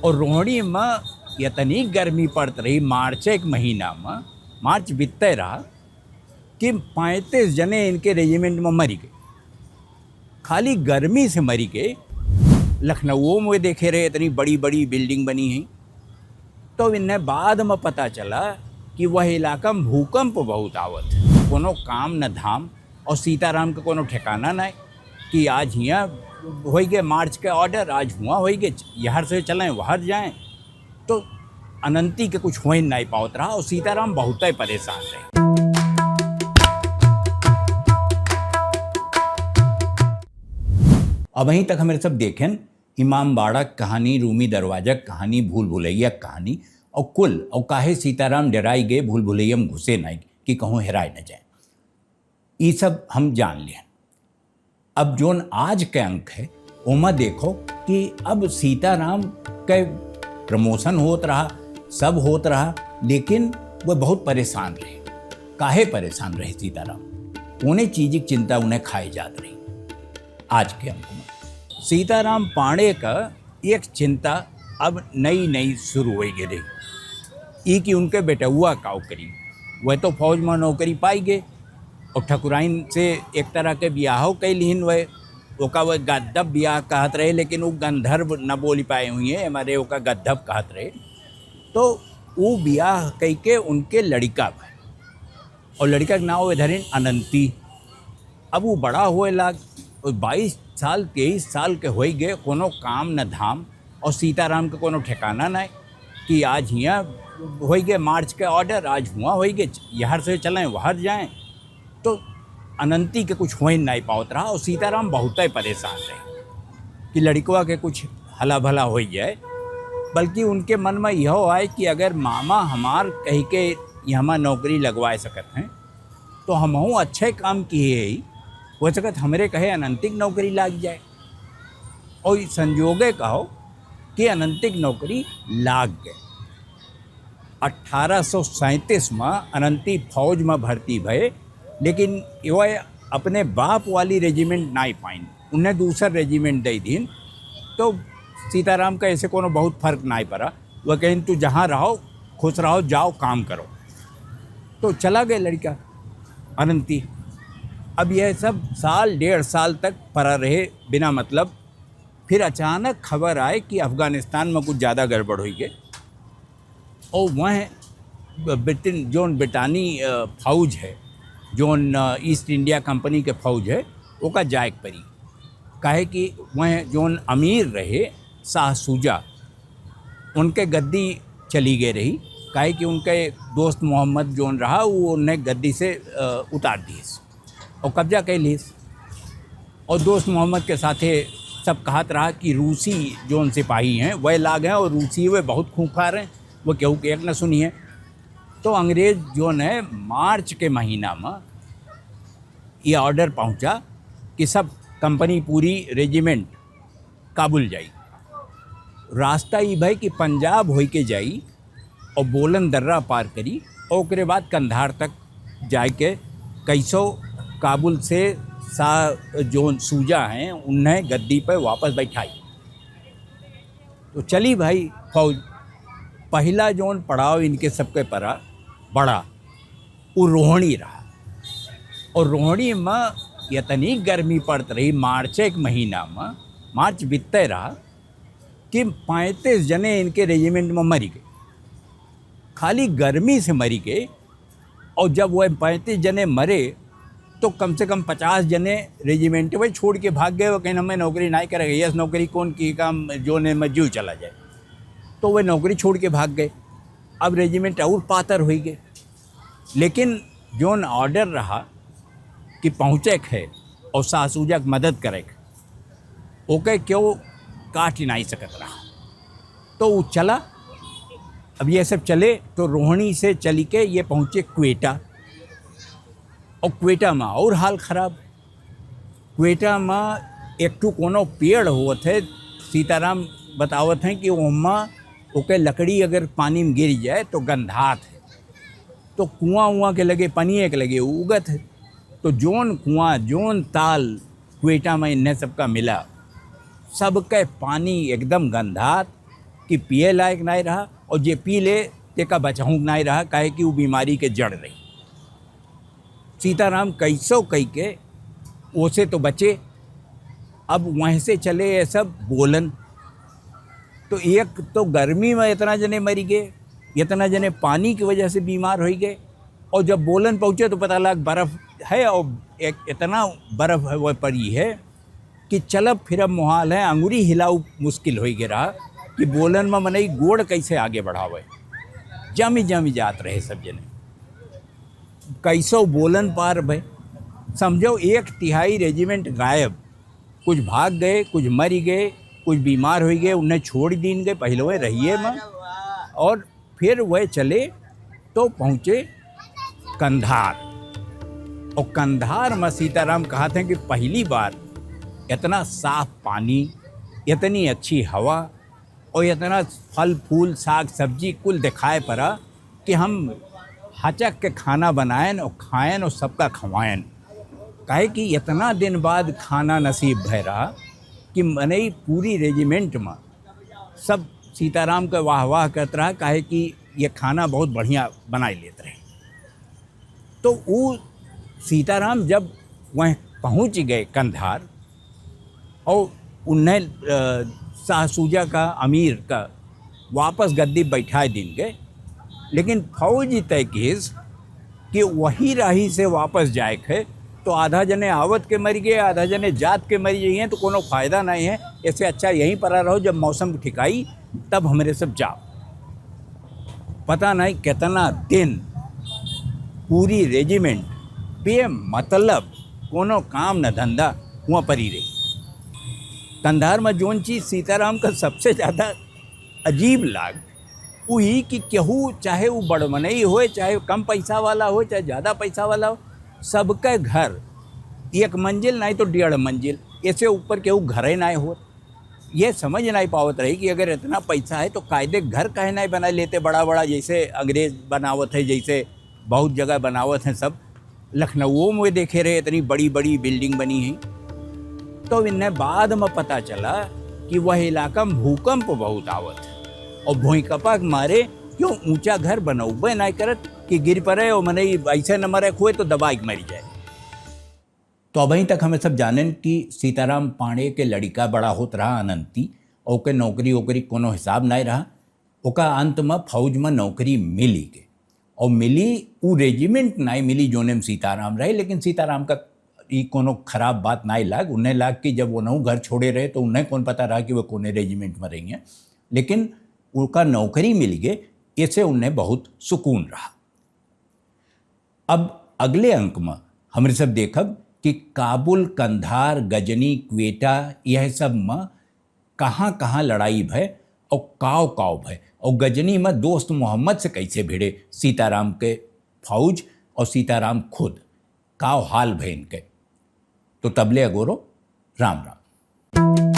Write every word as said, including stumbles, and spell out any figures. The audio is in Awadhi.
और रोहिणी में इतनी गर्मी पड़त रही, मार्च एक महीना में, मार्च बीतते रहा कि पैंतीस जने इनके रेजिमेंट में मरी गए। खाली गर्मी से मरी गए। लखनऊ में देखे रहे, इतनी बड़ी बड़ी बिल्डिंग बनी है। तो इन्हें बाद में पता चला कि वह इलाका में भूकंप बहुत आवत है, कोनो काम न धाम, और सीताराम के कोनो ठिकाना नहीं कि आज हियाँ होई गए मार्च के ऑर्डर, आज हुआ होई गए, यहाँ से चलें, वहाँ जाएं। तो अनंती के कुछ हो ही नहीं पावत रहा और सीताराम बहुत ही परेशान रहे। अब वहीं तक हमारे सब देखें, इमाम बाड़ा क कहानी, रूमी दरवाजा क कहानी, भूल भुलैया क कहानी, और कुल, और काहे सीताराम डराई गए, भूल भुलैया में घुसे नहीं कि कहूँ हेराए न जाए, ई सब हम जान लिया। अब जोन आज के अंक है, ओमा देखो कि अब सीताराम के प्रमोशन होत रहा, सब होत रहा, लेकिन वह बहुत परेशान रहे। काहे परेशान रहे सीताराम? कौने चीज की चिंता उन्हें खाए जात रही? आज के अंक में सीताराम पांडे का एक चिंता अब नई नई शुरू होइ गई रही, ई कि उनके बेटउआ काव करी। वह तो फौज में नौकरी पाई गए और ठकुराइन से एक तरह के बियाहो कई लिहिन। वह ओका वह गद्धप बियाह कहत रहे, लेकिन वो गंधर्व न बोली पाए हुई है, हमारे ओका गद्धप कहत रहे। तो वो बियाह कई के उनके लड़िका भए और लड़िका के नाव धरिन अनंती। अब वो बड़ा होए लाग, वो बाईस साल, तेईस साल के होई गए, कोनो काम न धाम, और सीताराम के कोनो ठिकाना नहीं कि आज हियाँ होई गए मार्च के ऑर्डर, आज हुआ होई गए, यहाँ से चलें, वहाँ जाएं। तो अनंती के कुछ हो ही नहीं पावत रहा और सीताराम बहुत ही परेशान रहे कि लड़िकवा के कुछ हला भला हो जाए, बल्कि उनके मन में यह आए कि अगर मामा हमार कह के यहाँ नौकरी लगवाए सकत हैं, तो हमहूँ अच्छे काम किए ही, हो सकत हमरे कहे अनंतिक नौकरी लाग जाए। और ई संजोगे कहो कि अनंतिक नौकरी लाग गए। अठारह सौ सैंतीस में अनंती फौज में भर्ती भए, लेकिन वह अपने बाप वाली रेजिमेंट नाई पाइन, उन्हें दूसर रेजिमेंट दे दीन। तो सीताराम का ऐसे कोनो बहुत फर्क नाई पड़ा। वह कहिन, "तू जहाँ रहो, खुश रहो, जाओ, काम करो।" तो चला गए लड़का अनंती। अब यह सब साल, डेढ़ साल तक पड़ा रहे बिना मतलब। फिर अचानक खबर आए कि अफगानिस्तान में कुछ ज़्यादा गड़बड़ हुई गए और वह ब्रिटेन, जोन ब्रिटानी, अ, फौज है, जोन, अ, ईस्ट इंडिया कंपनी के फौज है, ओका जाए के पड़ी। काहे कि वह जोन अमीर रहे शाह शुजा, उनके गद्दी चली गए रही, काहे कि उनके दोस्त मोहम्मद जोन रहा, वो उन्हें गद्दी से, अ, उतार दिए और कब्जा कर लीस। और दोस्त मोहम्मद के साथे सब कहत रहा कि रूसी जोन सिपाही हैं, वह लाग हैं और रूसी वे बहुत खूंखार हैं, वो केहू के एक न सुनी है। तो अंग्रेज जोन है, मार्च के महीना में ये ऑर्डर पहुंचा कि सब कंपनी, पूरी रेजिमेंट काबुल जाई। रास्ता ई भई कि पंजाब होई के जाई और बोलन दर्रा पार करी और ओकरे बाद कंधार तक जाए के कैसो काबुल से शाह जोन शुजा हैं, उन्हें गद्दी पे वापस बैठाई। तो चली भाई फौज। पहला जोन पड़ाव इनके सबके परा बड़ा, उ रोहिणी रहा। और रोहिणी में इतनी गर्मी पड़त रही, मार्च एक महीना में, मार्च बीतते रहा कि पैंतीस जने इनके रेजिमेंट में मरी गए, खाली गर्मी से मरी गए। और जब वह पैंतीस जने मरे, तो कम से कम पचास जने रेजिमेंट में छोड़ के भाग गए। वो कहें, "हमें नौकरी नहीं करेगा, यस नौकरी कौन की काम, जोन में जीव चला जाए।" तो वह नौकरी छोड़ के भाग गए। अब रेजिमेंट और पातर हुई गए। लेकिन जोन ऑर्डर रहा कि पहुँचे के है और शाह शुजा के मदद करे के, ओके क्यों काट नहीं सकत रहा। तो वो चला। अब ये सब चले तो रोहिणी से चली के ये पहुँचे क्वेटा। और क्वेटा में और हाल खराब। क्वेटा में एक ठो कोनो पेड़ होत है, सीताराम बतावत हैं कि ओमा ओके लकड़ी अगर पानी में गिर जाए तो गंधात है। तो कुआं उआं के लगे, पनिये के लगे उगत है। तो जोन कुआं, जोन ताल क्वेटा में इन्हें सबका मिला, सबके पानी एकदम गंधात, कि पिए लायक नाहीं रहा, और जे पी ले, तेका बचहूँ नाहीं रहा, काहे कि उ बीमारी के जड़ रही। सीताराम कैसो कई के ओसे तो बचे। अब वहीं से चले ये सब बोलन, तो एक तो गर्मी में इतना जने मरि गए, इतना जने पानी की वजह से बीमार होइ गए, और जब बोलन पहुँचे तो पता लग बर्फ है, और एक इतना बर्फ है वह पड़ी है कि चलब फिरब मुहाल है, अंगुरी हिलाऊ मुश्किल होइ गए रहा कि बोलन में मनई गोड़ कैसे आगे बढ़ावे। जमी जमी जात रहे सब जने, कैसो बोलन पार भय। समझो, एक तिहाई रेजिमेंट गायब, कुछ भाग गए, कुछ मरि गए, कुछ बीमार होइ गए, उन्हें छोड़ दीन गए पहले वह रहिए में, और फिर वह चले तो पहुँचे कंधार। और कंधार में सीताराम कहत हैं कि पहली बार इतना साफ पानी, इतनी अच्छी हवा और इतना फल फूल, साग सब्जी कुल दिखाए पड़ा कि हम हचक के खाना बनाएन और खाएन और सबका खवाएन। काहे कि इतना दिन बाद खाना नसीब भय रहा कि मनई पूरी रेजिमेंट में सब सीताराम के वाह वाह करत रहा, काहे कि ये खाना बहुत बढ़िया बनाई लेत रहे। तो उ सीताराम जब वह पहुँच गए कंधार और उन्हें, अ, शाह सूजा का, अमीर का, वापस गद्दी बैठाए दीन गए, लेकिन फौज तय किस कि वही राही से वापस जाए के, तो आधा जने आवत के मरि गए, आधा जने जात के मरि गए हैं, तो कोनो फायदा नहीं है। इससे अच्छा यहीं पर रहो, जब मौसम ठिकाई तब हमरे सब जाओ। पता नहीं कितना दिन पूरी रेजिमेंट बेमतलब कोनो काम न धंधा हुआ परी रही। कंधार में जोन चीज सीताराम का सबसे ज्यादा अजीब लाग, वही कि केहू, चाहे वो बड़ मनई होए, चाहे कम पैसा वाला होए, चाहे ज्यादा पैसा वाला हो, सबके घर एक मंजिल नहीं तो डेढ़ मंजिल, ऐसे ऊपर केहू घरे नहीं हो। ये समझ नहीं पावत रही कि अगर इतना पैसा है तो कायदे घर काहे नहीं बना लेते बड़ा बड़ा, जैसे अंग्रेज बनावत है, जैसे बहुत जगह बनावत हैं सब। लखनऊ में देखे रहे, इतनी बड़ी बड़ी बिल्डिंग बनी है। तो इन्हें बाद में पता चला कि वह इलाका में भूकंप बहुत आवत है और भूकंपा के मारे क्यों ऊंचा घर बनौबे नहीं करत कि गिर पड़े और मनई ऐसे न मरे हुए तो दबाई के मर जाए। तो अबहीं तक हमें सब जानन कि सीताराम पांड़े के लड़िका बड़ा होत रहा अनंती, ओके नौकरी ओकरी कोनो हिसाब नाय रहा। ओका अंत में फौज में नौकरी मिली के, और मिली, उ रेजिमेंट नाय मिली जोने में सीताराम रहे, लेकिन सीताराम का ई कोनो खराब बात नाय लाग। उन्हें लाग कि जब वो नौ घर छोड़े रहे तो उन्हें कौन पता रहा कि वो कोने रेजिमेंट में रही हैं, लेकिन उनका नौकरी मिल गए, ऐसे उन्हें बहुत सुकून रहा। अब अगले अंक में हमरे सब देखब कि काबुल, कंधार, गजनी, क्वेटा, यह सब में कहाँ-कहाँ लड़ाई भय और काव-काव भय, और गजनी में दोस्त मोहम्मद से कैसे भिड़े सीताराम के फौज और सीताराम खुद, काव हाल भय इनके। तो तबले अगोरो, राम राम।